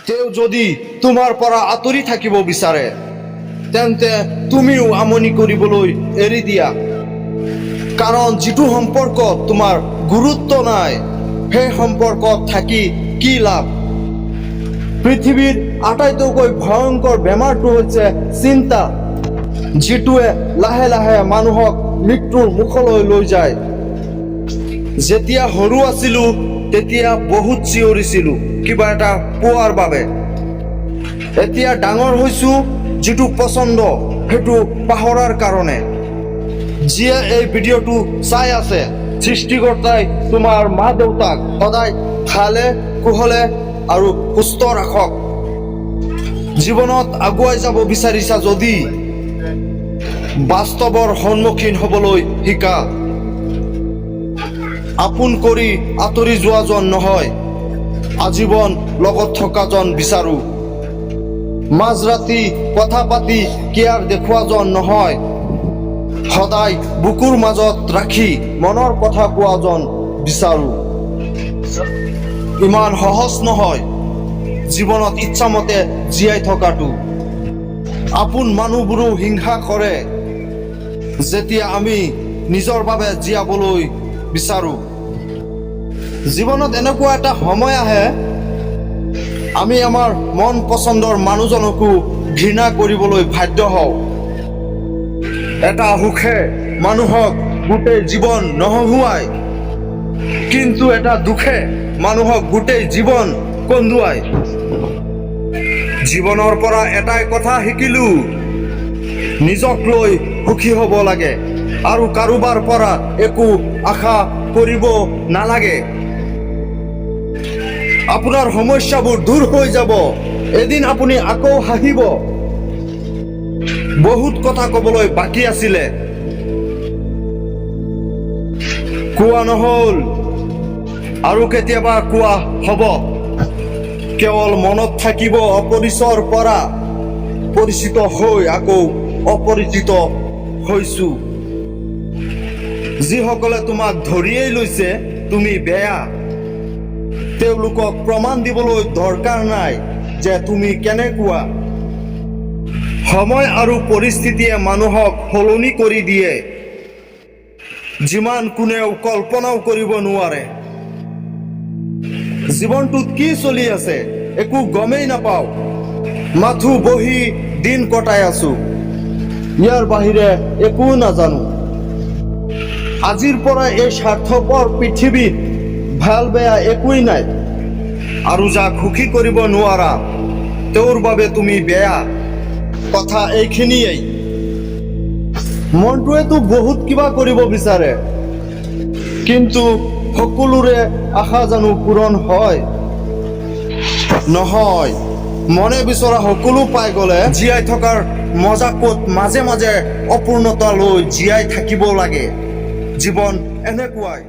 তেওঁ যদি তোমাৰ পৰা আঁতৰি থাকিব বিচাৰে, তেন্তে তুমিও আমনি কৰিবলৈ এৰি দিয়া। কাৰণ যিটো সম্পৰ্কত তোমাৰ গুৰুত্ব নাই, সেই সম্পৰ্কত থাকি কি লাভ? পৃথিৱীৰ আটাইতকৈ ভয়ংকৰ বেমাৰটো হৈছে চিন্তা, যিটোৱে লাহে লাহে মানুহক মৃত্যুৰ মুখলৈ লৈ যায়। যেতিয়া সৰু আছিলো, তেতিয়া বহুত চিঞৰিছিলো কিবা এটা পোৱাৰ বাবে। এতিয়া ডাঙৰ হৈছো, যিটো পচন্দ সেইটো পাহৰাৰ কাৰণে। যিয়ে এই ভিডিঅ'টো চাই আছে, সৃষ্টিকৰ্তাই তোমাৰ মা দেউতাক সদায় ভালে কুশলে আৰু সুস্থ ৰাখক। জীৱনত আগুৱাই যাব বিচাৰিছা যদি, বাস্তৱৰ সন্মুখীন হ'বলৈ শিকা। আপোন কৰি আঁতৰি যোৱাজন নহয়, আজীৱন লগত থকাজন বিচাৰো। মাজৰাতি কথা পাতি কেয়াৰ দেখুৱাজন নহয়, সদায় বুকুৰ মাজত ৰাখি মনৰ কথা কোৱাজন বিচাৰো। ইমান সহজ নহয় জীৱনত ইচ্ছামতে জীয়াই থকাটো। আপোন মানুহবোৰো হিংসা কৰে যেতিয়া আমি নিজৰ বাবে জীয়াবলৈ বিচাৰোঁ। জীৱনত এনেকুৱা এটা সময় আহে, আমি আমাৰ মন পচন্দৰ মানুহজনকো ঘৃণা কৰিবলৈ বাধ্য হওঁ। এটা সুখে মানুহক গোটেই জীৱন নহহুৱায়, কিন্তু এটা দুখে মানুহক গোটেই জীৱন কন্দুৱায়। জীৱনৰ পৰা এটাই কথা শিকিলো, নিজক লৈ সুখী হ'ব লাগে আৰু কাৰোবাৰ পৰা একো আশা কৰিব নালাগে। আপোনাৰ সমস্যাবোৰ দূৰ হৈ যাব। এদিন আপুনি আকৌ হাঁহিব। বহুত কথা ক'বলৈ বাকী আছিলে, কোৱা নহ'ল। আৰু কেতিয়াবা কোৱা হ'ব। কেৱল মনত থাকিব, অপৰিচয়ৰ পৰা পৰিচিত হৈ আকৌ অপৰিচিত হৈছো। যিসকলে তোমাক ধৰিয়েই লৈছে তুমি বেয়া, তেওঁলোকক প্ৰমাণ দিবলৈ দৰকাৰ নাই যে তুমি কেনেকুৱা। সময় আৰু পৰিস্থিতিয়ে মানুহক সলনি কৰি দিয়ে, যিমান কোনেও কল্পনাও কৰিব নোৱাৰে। জীৱনটোত কি চলি আছে একো গমেই নাপাওঁ, মাথো বহি দিন কটাই আছো, ইয়াৰ বাহিৰে একো নাজানো। আজিৰ পৰা এই স্বাৰ্থপৰ পৃথিৱীত ভাল বেয়া একোৱেই নাই আৰু যাক সুখী কৰিব নোৱাৰা, তেওঁৰ বাবে তুমি বেয়া। কথা এইখিনিয়েই। মনটোৱেতো বহুত কিবা কৰিব বিচাৰে, কিন্তু সকলোৰে আশা জানো পূৰণ হয়? নহয়। মনে বিচৰা সকলো পাই গ'লে জীয়াই থকাৰ মজা ক'ত? মাজে মাজে অপূৰ্ণতা লৈ জীয়াই থাকিব লাগে। জীৱন এনেকুৱাই।